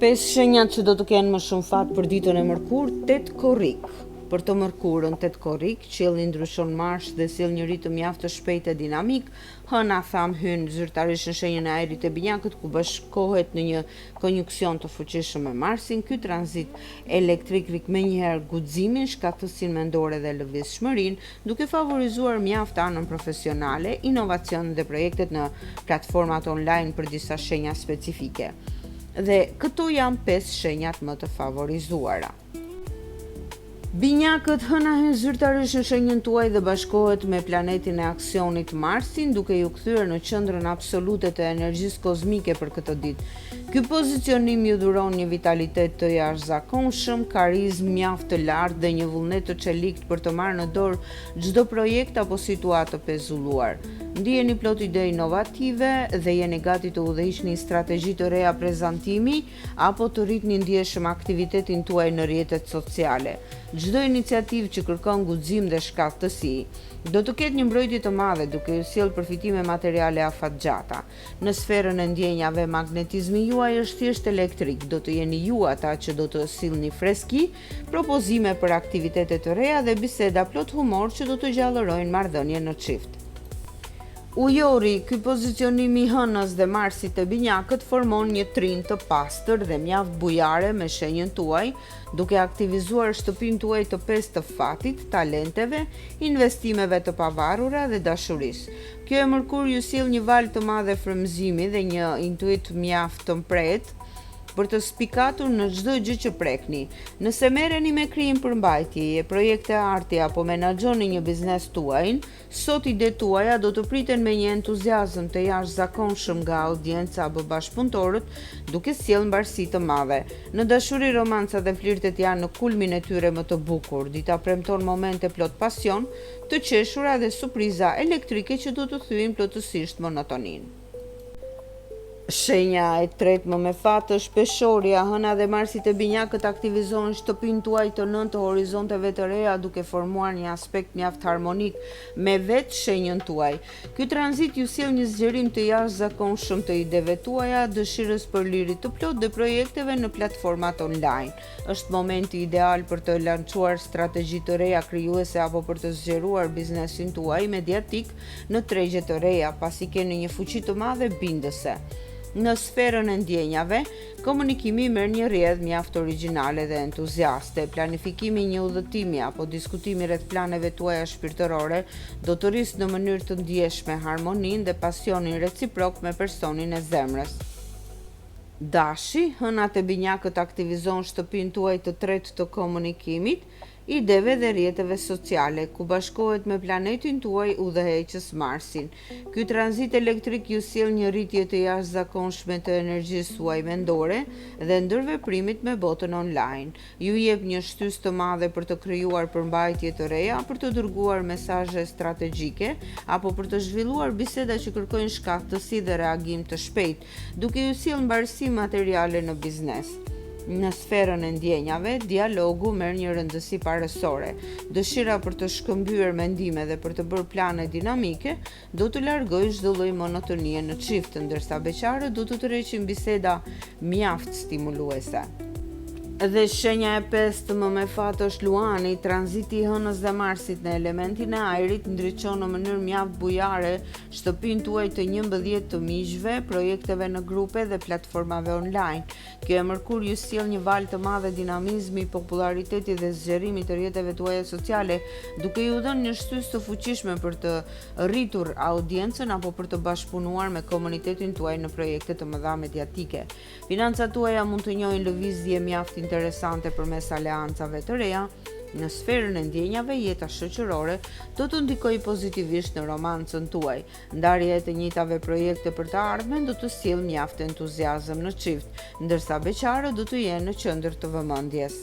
Pesë shenjat që do të kenë më shumë fat për ditën e mërkurë, 8 korrik. Për të mërkurën, 8 korrik, qielli ndryshon marsh dhe sjell një ritëm mjaft të shpejtë e dinamik. Hëna thamë hyn zyrtarisht në shenjën e ajrit te Binjakët ku bashkohet në një konjunksion të fuqishëm me Marsin. Ky tranzit elektrik rrit menjëherë guximin, shkathtësinë mendore dhe lëvizshmërinë, duke favorizuar mjaft anën profesionale, inovacion dhe projektet në platformat online për disa shenja specifike. Dhe këto janë pesë shenjat më të favorizuara. Binjakët, Hëna hyn zyrtarisht në shenjën tuaj dhe bashkohet me planetin e aksionit Marsin, duke ju kthyer në qendrën absolute të energjisë kozmike për këtë ditë. Ky pozicionim ju dhuron një vitalitet të jashtëzakonshëm, karizmë mjaft të lartë dhe një vullnet të çeliktë për të marrë në dorë çdo projekt apo situatë të pezulluar. Ndiheni plot ide inovative dhe jeni gati të udhëhiqni strategji të reja prezantimi apo të rritni ndjeshëm aktivitetin tuaj në rrjetet sociale. Çdo iniciativë që kërkon guxim dhe shkathtësi, do të ketë një mbrojtje të madhe duke ju sjellë përfitime materiale afatgjata. Në sferën e ndjenjave, magnetizmi juaj është thjesht elektrik, do të jeni ju ata që do të sillni freski, propozime për aktivitete të reja dhe biseda plot humor që do të gjallërojnë marrëdhënien në çift. Ujori, ky pozicionim i Hënës dhe Marsit te Binjakët formon një trinë të pastër dhe mjaft bujare me shenjën tuaj, duke aktivizuar shtëpinë tuaj të pestë të fatit, talenteve, investimeve të pavarura dhe dashurisë. Kjo e mërkurë ju sjell një valë të madhe frymëzimi dhe një intuitë mjaft të mprehtë për të spikatur në çdo gjë që prekni. Nëse merreni me krijim përmbajtjeje, projekte arti apo menaxhoni një biznes tuajin, Sot idetë tuaja do të priten me një entuziazëm të jashtëzakonshëm nga audienca apo bashkëpunëtorët, duke sjellë mbarësi të madhe. Në dashuri romanca dhe flirtet janë në kulmin e tyre më të bukur. Dita premton momente plot pasion, të qeshura dhe surpriza elektrike që do të thyejnë plotësisht monotoninë. Shenja e tretë më me fat është Peshorja, Hëna dhe Marsi te Binjakët aktivizohen shtëpinë tuaj të nëntë të horizonteve të reja duke formuar një aspekt mjaft harmonik me vetë shenjën tuaj. Ky tranzit ju sjell një zgjerim të jashtëzakonshëm të ideve tuaja, dëshirës për liri të plotë dhe projekteve në platformat online. Është momenti ideal për të lançuar strategji të reja krijuese apo për të zgjeruar biznesin tuaj mediatik në tregje të reja, pasi keni një fuqi të madhe bindëse. Në sferën e ndjenjave, komunikimi merr një rrjedhë mjaft origjinale dhe entuziaste. Planifikimi i një udhëtimi apo diskutimi rreth planeve tuaja shpirtërore do të rrisë në mënyrë të ndjeshme harmoninë dhe pasionin reciprok me personin e zemrës. Dashi, Hëna te Binjakët aktivizon shtëpinë tuaj të tretë të komunikimit, ideve dhe rrjeteve sociale, ku bashkohet me planetin tuaj udhëheqës Marsin. Ky tranzit elektrik ju sjell një rritje të jashtëzakonshme të energjisë suaj mendore dhe ndërveprimit me botën online. Ju jep një shtysë të madhe për të krijuar përmbajtje të reja, për të dërguar mesazhe strategjike apo për të zhvilluar biseda që kërkojnë shkathtësi dhe reagim të shpejtë. duke ju sjellë mbarësi materiale në biznes. Në sferën e ndjenjave, dialogu merr një rëndësi parësore. Dëshira për të shkëmbyer mendime dhe për të bërë plane dinamike do të largojë çdo lloj monotonie në çift, ndërsa beqarët do të tërheqin biseda mjaft stimuluese. Dhe shenja e pestë më me fat është Luani, tranziti i Hënës dhe Marsit në elementin e ajrit ndriçon në mënyrë mjaft bujare shtëpinë tuaj të 11 të miqve, projekteve në grupe dhe platformave online. Kjo e mërkurë ju sjell një valë të madhe dinamizmi, popullariteti dhe zgjerimi të rrjeteve tuaja sociale, duke ju dhënë një shtysë të fuqishme për të rritur audiencën apo për të bashkëpunuar me komunitetin tuaj në projekte të mëdha mediatike. Financat tuaja mund të njohin lëvizje mjaft interesante përmes aleancave të reja. Në sferën e ndjenjave, jeta shoqërore do të ndikojë pozitivisht në romancën tuaj. Ndarja e të njëjtave projekte për të ardhmen do të sjellë mjaft entuziazëm në çift, ndërsa beqarët do të jenë në qendër të vëmendjes.